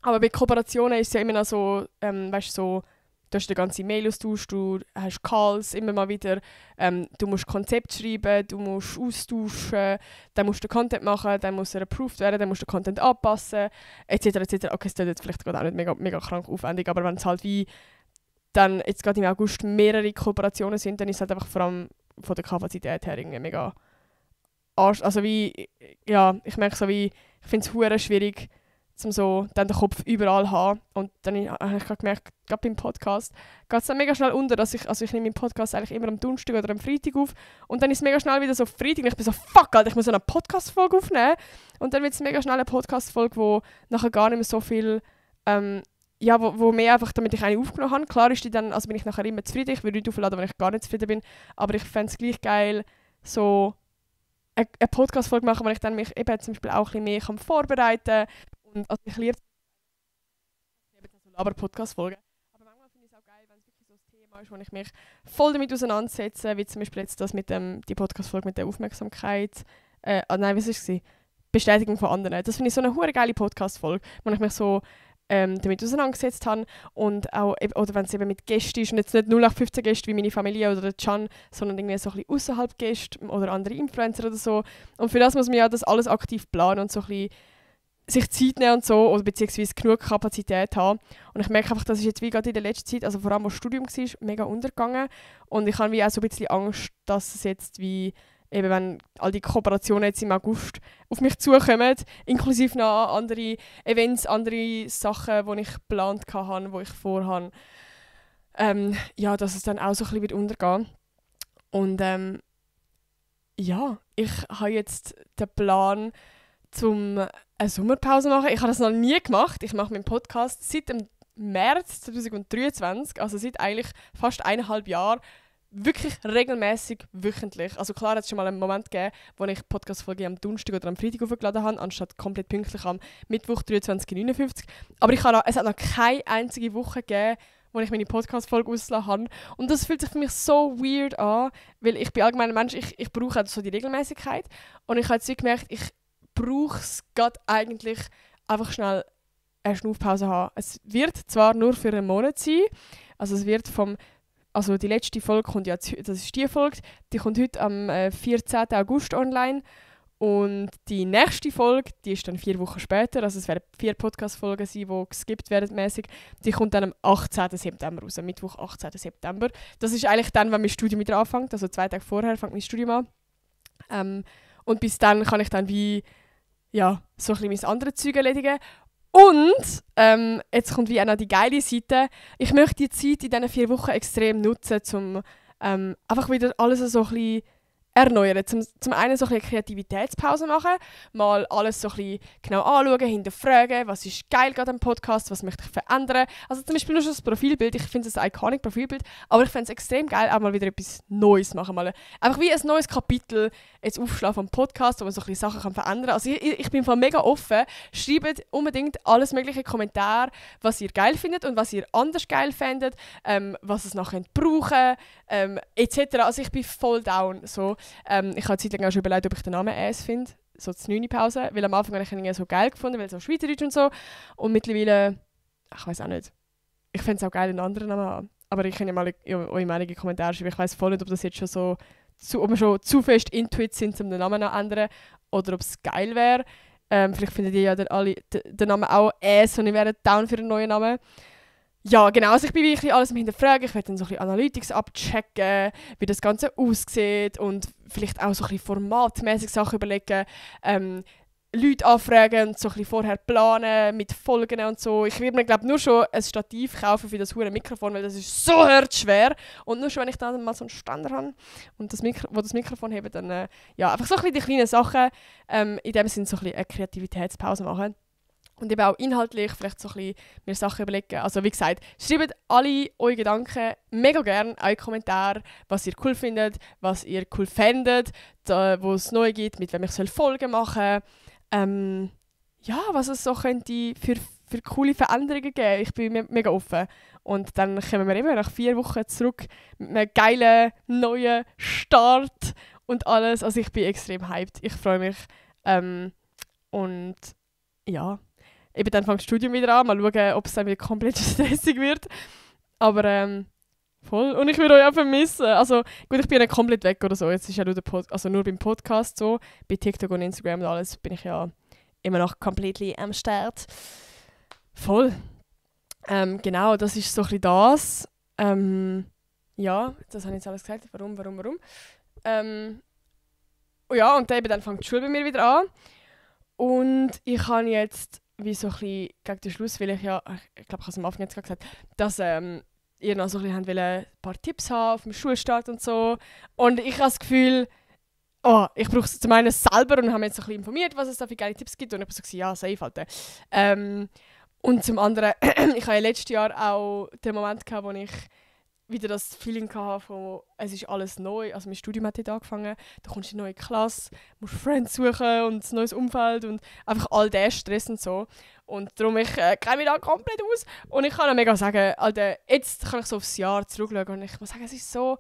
Aber bei Kooperationen ist es ja immer noch so, weißt du, so, du hast den ganzen Mail-Austausch, du hast Calls immer mal wieder, du musst Konzept schreiben, du musst austauschen, dann musst du Content machen, dann muss er approved werden, dann musst du den Content anpassen, etc. etc. Okay, es klingt jetzt vielleicht gerade auch nicht mega, mega krank aufwendig, aber wenn es halt wie dann jetzt gerade im August mehrere Kooperationen sind, dann ist es halt einfach vor allem von der Kapazität her irgendwie mega Arsch. Also wie, ja, ich merke so wie, ich finde es verdammt schwierig, um so dann den Kopf überall haben. Und dann habe ich gemerkt, gerade beim Podcast geht es dann mega schnell unter, dass ich nehme meinen Podcast eigentlich immer am Donnerstag oder am Freitag auf und dann ist es mega schnell wieder so Freitag und ich bin so, fuck, Alter, ich muss so eine Podcast-Folge aufnehmen. Und dann wird es mega schnell eine Podcast-Folge, wo nachher gar nicht mehr so viel, wo mehr einfach, damit ich eine aufgenommen habe. Klar ist die dann, also bin ich nachher immer zufrieden, ich würde nicht aufladen, wenn ich gar nicht zufrieden bin, aber ich fände es gleich geil, so eine Podcast-Folge machen, wo ich dann mich eben zum Beispiel auch ein bisschen mehr vorbereiten kann. Und also ich liebe aber Podcast-Folgen. Aber manchmal finde ich es auch geil, wenn es wirklich so ein Thema ist, wo ich mich voll damit auseinandersetze, wie zum Beispiel jetzt das mit die Podcast-Folge mit der Aufmerksamkeit. Wie soll ich es? Bestätigung von anderen. Das finde ich so eine hure geile Podcast-Folge, wo ich mich so damit auseinandergesetzt habe. Und auch, oder wenn es eben mit Gästen ist, und jetzt nicht 0815 Gäste wie meine Familie oder der Can, sondern irgendwie so ein bisschen außerhalb Gäste oder andere Influencer oder so. Und für das muss man ja das alles aktiv planen und so ein bisschen sich Zeit nehmen und so, oder beziehungsweise genug Kapazität haben. Und ich merke einfach, das ist jetzt wie gerade in der letzten Zeit, also vor allem, wo das Studium war, mega untergegangen. Und ich habe wie auch so ein bisschen Angst, dass es jetzt wie eben wenn all die Kooperationen jetzt im August auf mich zukommen, inklusive noch andere Events, andere Sachen, die ich geplant hatte, die ich vorhabe, ja, dass es dann auch so ein bisschen wird untergehen. Und ja, ich habe jetzt den Plan, eine Sommerpause zu machen. Ich habe das noch nie gemacht. Ich mache meinen Podcast seit dem März 2023, also seit eigentlich fast 1,5 Jahren, wirklich regelmäßig wöchentlich. Also klar, hat es schon mal einen Moment gegeben, wo ich die Podcast-Folge am Donnerstag oder am Freitag hochgeladen habe, anstatt komplett pünktlich am Mittwoch 23:59. Aber es hat noch keine einzige Woche gegeben, wo ich meine Podcast-Folge ausgelassen habe. Und das fühlt sich für mich so weird an, weil ich bin allgemein ein Mensch, ich brauche halt so die Regelmäßigkeit. Und ich habe jetzt gemerkt, ich brauche es gerade eigentlich einfach schnell eine Schnaufpause haben. Es wird zwar nur für einen Monat sein, also es wird also die letzte Folge kommt ja, das ist die Folge, die kommt heute am 14. August online und die nächste Folge, die ist dann 4 Wochen später, also es werden 4 Podcast-Folgen sein, die geskippt werden mäßig. Die kommt dann am 18. September raus, Mittwoch 18. September. Das ist eigentlich dann, wenn mein Studium wieder anfängt, also 2 Tage vorher fängt mein Studium an. Und bis dann kann ich dann wie, ja, so ein bisschen mein anderes Zeug erledigen. Und jetzt kommt wie auch noch die geile Seite. Ich möchte die Zeit in diesen 4 Wochen extrem nutzen, um einfach wieder alles so ein bisschen erneuern. Zum einen so ein bisschen Kreativitätspause machen, mal alles so ein bisschen genau anschauen, hinterfragen, was ist geil gerade am Podcast, was möchte ich verändern. Also zum Beispiel nur schon das Profilbild, ich finde es ein iconic Profilbild, aber ich finde es extrem geil, auch mal wieder etwas Neues machen. Mal einfach wie ein neues Kapitel jetzt aufschlagen vom Podcast, wo man so ein bisschen Sachen verändern kann. Also ich bin voll mega offen. Schreibt unbedingt alles mögliche Kommentare, was ihr geil findet und was ihr anders geil findet, was es noch brauchen könnt, etc. Also ich bin voll down. So. Ich habe eine Zeit lang auch schon überlegt, ob ich den Namen «Äs» finde, so die 9-Pause, weil am Anfang habe ich ihn so geil gefunden, weil so Schweizerdeutsch und so. Und mittlerweile, ich weiß auch nicht, ich fände es auch geil, einen anderen Namen haben. Aber ich kann ja mal eure Meinung in die Kommentare schreiben. Ich weiß voll nicht, ob das jetzt schon so, ob wir schon zu fest intuit sind, um den Namen zu ändern, oder ob es geil wäre. Vielleicht findet ihr ja dann alle den Namen auch «Äs» und ich wäre down für einen neuen Namen. Ja, genau. Also ich bin wirklich alles am Hinterfragen. Ich werde dann so ein bisschen Analytics abchecken, wie das Ganze aussieht und vielleicht auch so ein bisschen formatmäßig Sachen überlegen. Leute anfragen und so ein bisschen vorher planen mit Folgen und so. Ich werde mir, glaube nur schon ein Stativ kaufen für das hure Mikrofon, weil das ist so schwer. Und nur schon, wenn ich dann mal so einen Ständer habe und das Mikrofon habe, dann ja, einfach so ein bisschen die kleinen Sachen, in dem Sinne so ein bisschen eine Kreativitätspause machen. Und eben auch inhaltlich vielleicht so ein bisschen mir Sachen überlegen. Also wie gesagt, schreibt alle eure Gedanken mega gerne, eure Kommentare, was ihr cool findet, was ihr cool fändet, wo es neu gibt, mit wem ich Folgen machen soll. Ja, was es so könnte für coole Veränderungen geben. Ich bin mega offen. Und dann kommen wir immer nach 4 Wochen zurück mit einem geilen, neuen Start und alles. Also ich bin extrem hyped. Ich freue mich. Und ja, eben dann fängt das Studium wieder an. Mal schauen, ob es dann wieder komplett stressig wird. Aber voll. Und ich würde euch auch vermissen. Also gut, ich bin ja nicht komplett weg oder so. Jetzt ist ja nur, nur beim Podcast so. Bei TikTok und Instagram und alles bin ich ja immer noch completely am Start. Voll. Genau, das ist so ein bisschen das. Ja, das habe ich jetzt alles gesagt. Warum? Ja, und dann fängt die Schule bei mir wieder an. Und ich habe jetzt, wie so ein bisschen gegen den Schluss, weil ich glaube, ich habe es am Anfang jetzt gesagt, dass ihr noch so ein bisschen ein paar Tipps haben auf dem Schulstart und so. Und ich habe das Gefühl, ich brauche es zum einen selber und habe mich jetzt so ein bisschen informiert, was es da für geile Tipps gibt. Und ich habe so gesagt, ja, safe halt. Und zum anderen, ich hatte ja letztes Jahr auch den Moment gehabt, wo ich wieder das Feeling hatte von, es ist alles neu. Also mein Studium hat dort angefangen, da kommst du in eine neue Klasse, musst Friends suchen und ein neues Umfeld und einfach all der Stress und so. Und darum, ich kenne mich da komplett aus. Und ich kann auch mega sagen, Alter, jetzt kann ich so aufs Jahr zurückschauen und ich muss sagen, es ist so,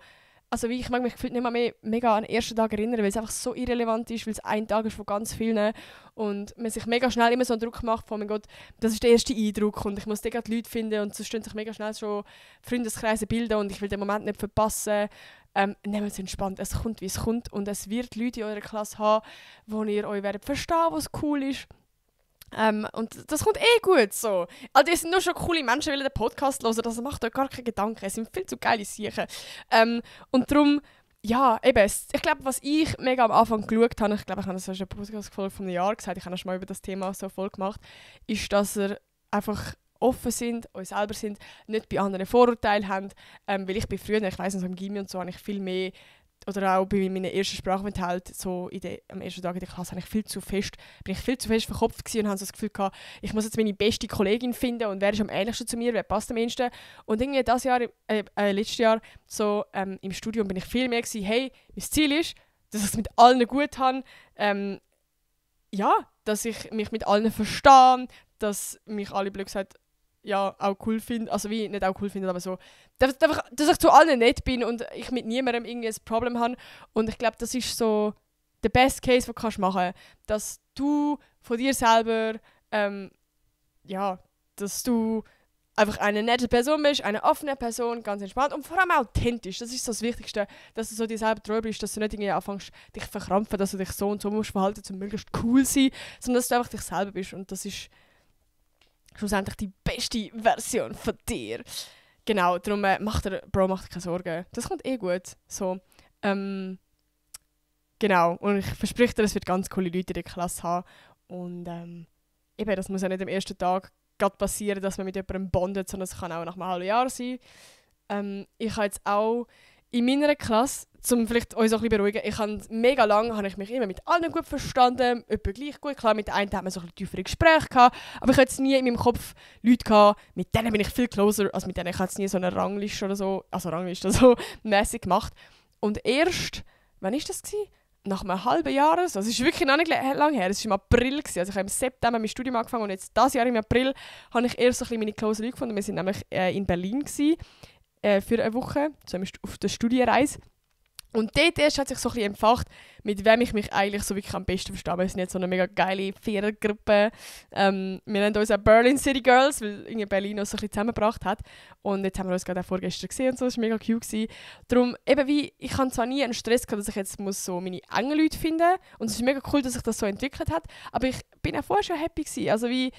also ich mag mich gefühlt nicht mehr mega an den ersten Tag erinnern, weil es einfach so irrelevant ist, weil es ein Tag ist von ganz vielen und man sich mega schnell immer so einen Druck macht von, oh mein Gott, das ist der erste Eindruck und ich muss da gerade Leute finden und sonst stehen sich mega schnell schon Freundeskreise bilden und ich will den Moment nicht verpassen. Nehmt es entspannt, es kommt wie es kommt und es wird Leute in eurer Klasse haben, wo ihr euch werdet verstehen, was cool ist. Und das kommt gut so. Also, es sind nur schon coole Menschen, die den Podcast hören, das macht euch gar keine Gedanken. Es sind viel zu geile Sachen. Und darum, ja, eben, ich glaube, was ich mega am Anfang geschaut habe, ich glaube, ich habe das schon in der Podcast-Folge von einem Jahr gesagt, ich habe schon mal über das Thema so voll gemacht, ist, dass er einfach offen sind, uns selber sind, nicht bei anderen Vorurteile haben, weil ich bin früher, ich weiss noch, so im Gimmi und so, habe ich viel mehr, oder auch bei meinen ersten Sprachaufenthalten, so am ersten Tag in der Klasse, bin ich viel zu fest verkopft gewesen und habe so das Gefühl gehabt, ich muss jetzt meine beste Kollegin finden und wer ist am ähnlichsten zu mir, wer passt am ehesten. Und irgendwie letztes Jahr, so im Studium bin ich viel mehr gewesen, hey, mein Ziel ist, dass ich es mit allen gut habe, ja, dass ich mich mit allen verstehe, dass mich alle blöd gesagt ja, auch cool finde, also wie nicht auch cool finde, aber so, dass ich zu allen nett bin und ich mit niemandem irgendwie ein Problem habe. Und ich glaube, das ist so der best case, den du kannst machen, dass du von dir selber, ja, dass du einfach eine nette Person bist, eine offene Person, ganz entspannt und vor allem authentisch. Das ist so das Wichtigste, dass du so dir selber treu bist, dass du nicht irgendwie anfängst, dich zu verkrampfen, dass du dich so und so musst verhalten, um möglichst cool zu sein, sondern dass du einfach dich selber bist und das ist schlussendlich die beste Version von dir. Genau, darum macht dir keine Sorgen. Das kommt gut. So, genau, und ich verspreche dir, es wird ganz coole Leute in der Klasse haben. Und eben, das muss ja nicht am ersten Tag gerade passieren, dass man mit jemandem bondet, sondern es kann auch nach einem halben Jahr sein. Ich habe jetzt auch in meiner Klasse, um vielleicht euch auch ein bisschen beruhigen, mega lange habe ich mich immer mit allen gut verstanden, etwa gleich gut. Klar, mit den einen hat man so ein bisschen tiefere Gespräche gehabt, aber ich hatte jetzt nie in meinem Kopf Leute gehabt, mit denen bin ich viel closer, als mit denen ich jetzt nie so eine Rangliste oder so, so mäßig gemacht. Und erst, wann war das gewesen? Nach einem halben Jahr, also es ist wirklich noch nicht lange her, es war im April, also ich habe im September mein Studium angefangen und jetzt dieses Jahr im April habe ich erst so ein bisschen meine close Leute gefunden. Wir waren nämlich in Berlin gewesen, für eine Woche, zumindest auf der Studienreise. Und dort erst hat sich so ein bisschen empfacht, mit wem ich mich eigentlich so wirklich am besten verstehe. Wir sind jetzt so eine mega geile Vierergruppe. Wir nennen uns auch Berlin City Girls, weil irgendwie Berlin uns so ein bisschen zusammengebracht hat. Und jetzt haben wir uns gerade auch vorgestern gesehen und so, das war mega cute gewesen. Darum, eben wie, ich habe zwar nie einen Stress gehabt, dass ich jetzt muss so meine engen Leute finden muss. Und es ist mega cool, dass sich das so entwickelt hat. Aber ich bin auch vorher schon happy gewesen. Also wie,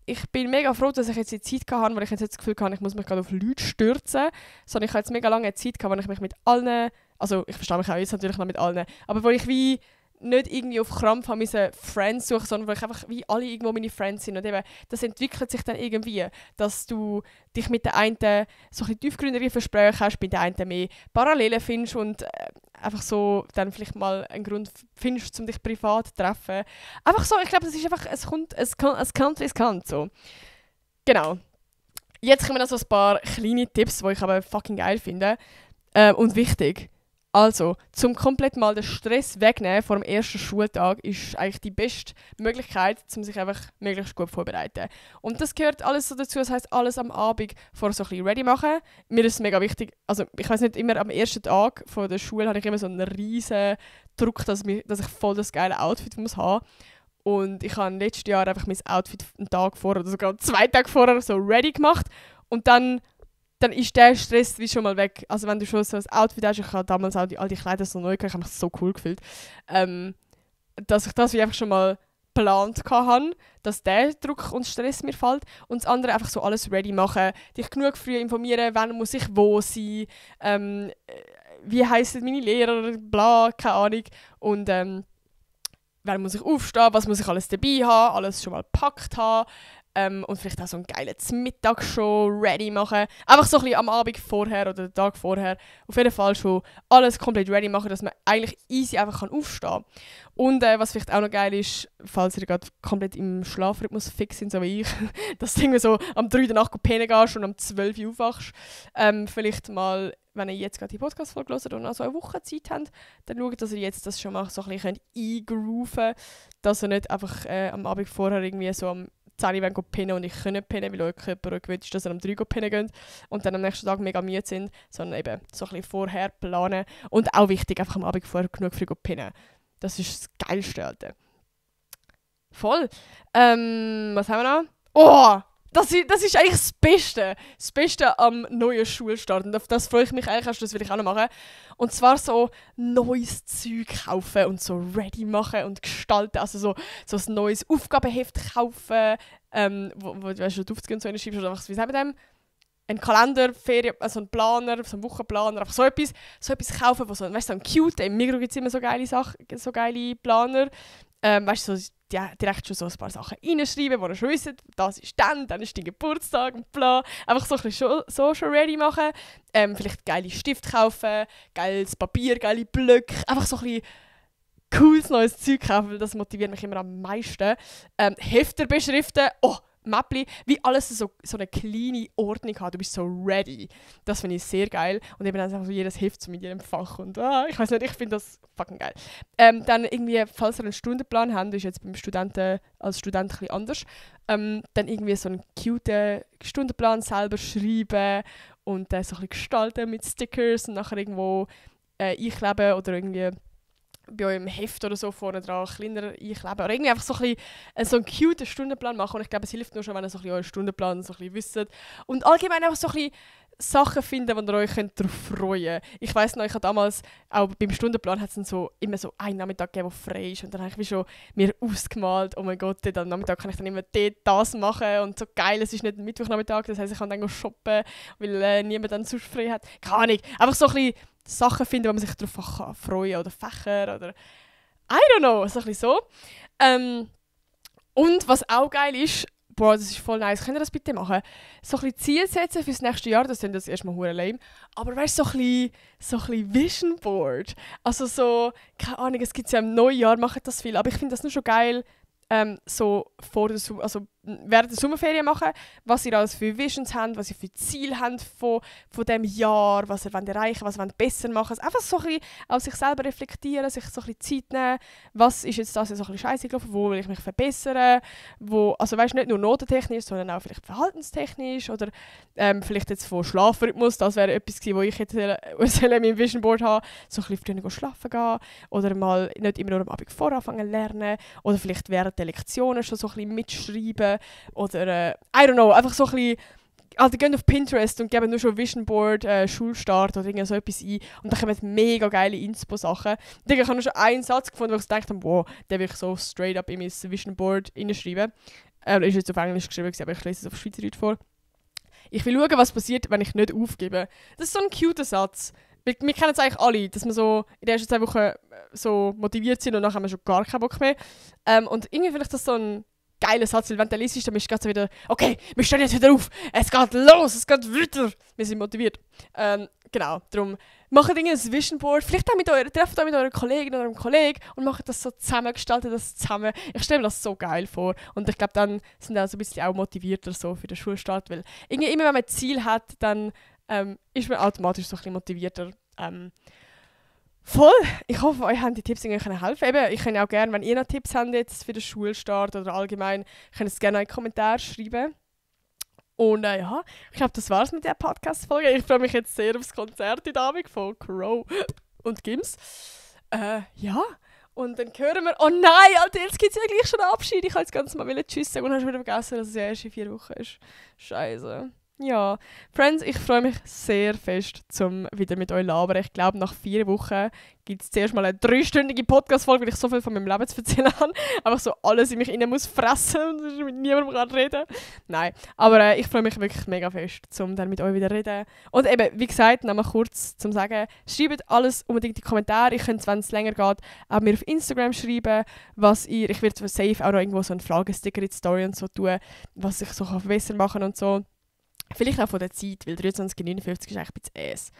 ich bin mega froh, dass ich jetzt die Zeit hatte, weil ich jetzt das Gefühl hatte, ich muss mich gerade auf Leute stürzen. Sondern ich habe jetzt mega lange Zeit gehabt, wo ich mich mit allen, also ich verstehe mich auch jetzt natürlich noch mit allen, aber wo ich wie nicht irgendwie auf Krampf habe müssen Friends suchen, sondern wo ich einfach wie alle irgendwo meine Friends sind. Und eben, das entwickelt sich dann irgendwie, dass du dich mit der einen so ein bisschen tiefgründigere Gespräche hast, mit der einen mehr Parallelen findest und einfach so dann vielleicht mal einen Grund findest, um dich privat zu treffen. Einfach so, ich glaube, das ist einfach, es kann, wie es kann. So. Genau. Jetzt kommen noch so ein paar kleine Tipps, die ich aber fucking geil finde und wichtig. Also, zum komplett mal den Stress wegnehmen vor dem ersten Schultag ist eigentlich die beste Möglichkeit, um sich einfach möglichst gut vorzubereiten. Und das gehört alles so dazu, das heisst, alles am Abend vor so ein bisschen ready machen. Mir ist es mega wichtig, also ich weiss nicht, immer am ersten Tag von der Schule habe ich immer so einen riesen Druck, dass ich voll das geile Outfit muss haben. Und ich habe letztes Jahr einfach mein Outfit einen Tag vorher oder sogar 2 Tage vorher so ready gemacht und dann ist der Stress wie schon mal weg. Also wenn du schon so ein Outfit hast, ich habe damals auch all die Kleider so neu gehabt, ich habe mich so cool gefühlt, dass ich das wie einfach schon mal geplant hatte, dass der Druck und Stress mir fällt. Und das andere einfach so alles ready machen, dich genug früh informieren, wann muss ich wo sein, wie heissen meine Lehrer, bla, keine Ahnung. Und wann muss ich aufstehen, was muss ich alles dabei haben, alles schon mal gepackt haben. Und vielleicht auch so einen geilen Mittag schon ready machen. Einfach so ein bisschen am Abend vorher oder den Tag vorher auf jeden Fall schon alles komplett ready machen, dass man eigentlich easy einfach aufstehen kann. Und was vielleicht auch noch geil ist, falls ihr gerade komplett im Schlafrhythmus fix sind, so wie ich, dass du irgendwie so am 3 Uhr der Nacht pennen gehst und am 12 Uhr aufwachst. Vielleicht mal, wenn ihr jetzt gerade die Podcast-Folge hört und noch so eine Woche Zeit habt, dann schaut, dass ihr jetzt das schon mal so ein bisschen eingrooven könnt, dass ihr nicht einfach am Abend vorher irgendwie so am 10 Uhr pennen und ich kann nicht pennen, weil euer Körper gewöhnt ist, dass ihr am 3 Uhr pennen geht und dann am nächsten Tag mega müde sind, sondern eben so ein bisschen vorher planen. Und auch wichtig, einfach am Abend vorher genug früh pennen. Das ist das Geilste, Alter. Voll. Was haben wir noch? Oh! Das ist eigentlich das Beste. Das Beste am neuen Schulstart. Und auf das freue ich mich eigentlich, das will ich auch noch machen. Und zwar so neues Zeug kaufen und so ready machen und gestalten. Also so ein neues Aufgabenheft kaufen, wo du weißt, aufzugehen und so reinschreibst. Oder wie sagen wir dem? einen Kalender, Ferien, also einen Planer, so einen Wochenplaner, einfach so etwas kaufen, wo so, weißt du, so ein cute, im Migros gibt es immer so geile Sachen, so geile Planer, weißt du, so, ja, direkt schon so ein paar Sachen reinschreiben, wo ihr schon wisst, das ist dann ist dein Geburtstag und bla. Einfach so ein bisschen schon ready machen, vielleicht geile Stift kaufen, geiles Papier, geile Blöcke, einfach so ein bisschen cooles neues Zeug kaufen, weil das motiviert mich immer am meisten. Hefter beschriften, Mäppli, wie alles so eine kleine Ordnung hat. Du bist so ready. Das finde ich sehr geil. Und eben einfach so jedes Heft so mit jedem Fach. Und ich weiß nicht, ich finde das fucking geil. Dann irgendwie, falls ihr einen Stundenplan habt, ist jetzt beim Studenten als Student ein bisschen anders, dann irgendwie so einen cute Stundenplan selber schreiben und so ein bisschen gestalten mit Stickers und nachher irgendwo einkleben oder irgendwie bei eurem Heft oder so vorne dran kleiner einkleben. Oder irgendwie einfach so ein bisschen so einen cute Stundenplan machen. Und ich glaube, es hilft nur schon, wenn ihr so ein bisschen euren Stundenplan so ein bisschen wisst. Und allgemein einfach so ein bisschen Sachen finden, wo ihr euch darauf freuen könnt. Ich weiss noch, ich habe damals, auch beim Stundenplan hat es so immer so einen Nachmittag gegeben, der frei ist. Und dann habe ich mir schon ausgemalt, oh mein Gott, am Nachmittag kann ich dann immer das machen. Und so geil, es ist nicht ein Mittwochnachmittag, das heisst, ich kann dann shoppen, weil niemand dann sonst frei hat. Keine Ahnung, einfach so ein bisschen Sachen finden, wo man sich darauf freuen kann. Oder Fächer oder I don't know, so ein bisschen so. Und was auch geil ist, boah, das ist voll nice, könnt ihr das bitte machen? So ein bisschen Ziel setzen fürs nächste Jahr, das sind das erstmal hure lame. Aber weißt du, so ein bisschen Vision Board. Also so, keine Ahnung, es gibt ja im Neujahr, machen das viel, aber ich finde das nur schon geil, so während der Sommerferien machen, was ihr alles für Visions habt, was ihr für Ziele habt von diesem Jahr, was ihr erreichen wollt, was ihr besser machen wollt. Einfach so ein bisschen auf sich selber reflektieren, sich so ein bisschen Zeit nehmen. Was ist jetzt das so ein bisschen scheisse gelaufen? Wo will ich mich verbessern? Also weißt du, nicht nur notentechnisch, sondern auch vielleicht verhaltenstechnisch oder vielleicht jetzt von Schlafrhythmus. Das wäre etwas gewesen, wo ich jetzt in meinem Vision Board habe. So ein bisschen früher schlafen gehen oder mal nicht immer nur am Abend vorher anfangen lernen oder vielleicht während der Lektionen schon so ein bisschen mitschreiben oder I don't know, einfach so ein bisschen, also geht auf Pinterest und geben nur schon Vision Board, Schulstart oder irgend so etwas ein und dann kommen mega geile Inspo-Sachen. Ich habe nur schon einen Satz gefunden, wo ich gedacht habe, wow, den will ich so straight up in mein Vision Board reinschreiben. Ist jetzt auf Englisch geschrieben, aber ich lese es auf Schweizerdeutsch vor. Ich will schauen, was passiert, wenn ich nicht aufgebe. Das ist so ein cuter Satz. Wir kennen es eigentlich alle, dass wir so in den ersten 2 Wochen so motiviert sind und nachher haben wir schon gar keinen Bock mehr. Und irgendwie finde ich das so ein geiler Satz, weil wenn du liest, dann bist du so wieder, okay, wir stehen jetzt wieder auf, es geht los, es geht weiter. Wir sind motiviert. Genau, darum macht ein Vision Board, vielleicht auch trefft euch mit euren Kollegen oder eurem Kollegen und macht das so zusammen, gestaltet das zusammen. Ich stelle mir das so geil vor und ich glaube, dann sind auch so ein bisschen auch motivierter so für den Schulstart, weil irgendwie immer, wenn man ein Ziel hat, dann ist man automatisch so ein bisschen motivierter. Voll! Ich hoffe, euch haben die Tipps irgendwie helfen. Eben, ich kann auch gerne, wenn ihr noch Tipps habt jetzt für den Schulstart oder allgemein, könnt ihr es gerne in den Kommentaren schreiben. Und ja, ich glaube, das war's mit der Podcast-Folge. Ich freue mich jetzt sehr aufs Konzert in Abend von Crow und Gims. Ja, und dann hören wir, oh nein, Alter, jetzt gibt es ja gleich schon einen Abschied. Ich wollte jetzt ganz mal Tschüss sagen und habe schon wieder vergessen, dass es ja erst in 4 Wochen ist. Scheiße. Ja, Friends, ich freue mich sehr fest, zum wieder mit euch labern. Ich glaube, nach 4 Wochen gibt es zuerst mal eine 3-stündige Podcast-Folge, weil ich so viel von meinem Leben zu erzählen habe. Einfach so alles in mich rein muss fressen und mit niemandem kann reden. Nein, aber ich freue mich wirklich mega fest, um dann mit euch wieder reden. Und eben, wie gesagt, nochmal kurz zum Sagen, schreibt alles unbedingt in die Kommentare. Ich könnte, wenn es länger geht, auch mir auf Instagram schreiben, ich werde safe auch noch irgendwo so einen Fragesticker in die Story und so tun, was ich so besser machen kann und so. Vielleicht auch von der Zeit, weil 23:59 ist eigentlich ein bisschen ass.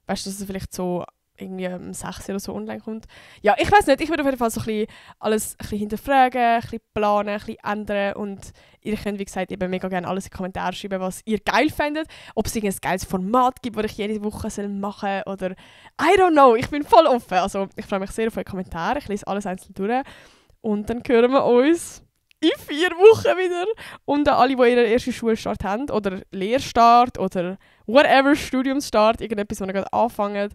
Weißt du, dass es vielleicht so irgendwie um 6 oder so online kommt? Ja, ich weiß nicht. Ich würde auf jeden Fall so ein bisschen alles ein bisschen hinterfragen, ein bisschen planen, ein bisschen ändern. Und ihr könnt, wie gesagt, eben mega gerne alles in die Kommentare schreiben, was ihr geil findet. Ob es irgendein geiles Format gibt, das ich jede Woche machen soll oder I don't know. Ich bin voll offen. Also, ich freue mich sehr auf eure Kommentare. Ich lese alles einzeln durch. Und dann hören wir uns in 4 Wochen wieder. Und an alle, die ihren ersten Schulstart haben oder Lehrstart oder whatever, Studiumsstart, irgendetwas, wo ihr gerade anfangt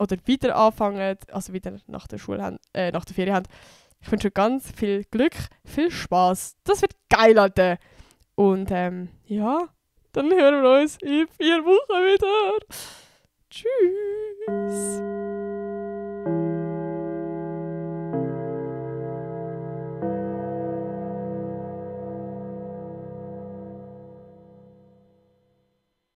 oder wieder anfangt, also wieder nach der Schule nach der Ferien habt. Ich wünsche euch ganz viel Glück, viel Spaß. Das wird geil, Alter. Und ja, dann hören wir uns in 4 Wochen wieder. Tschüss.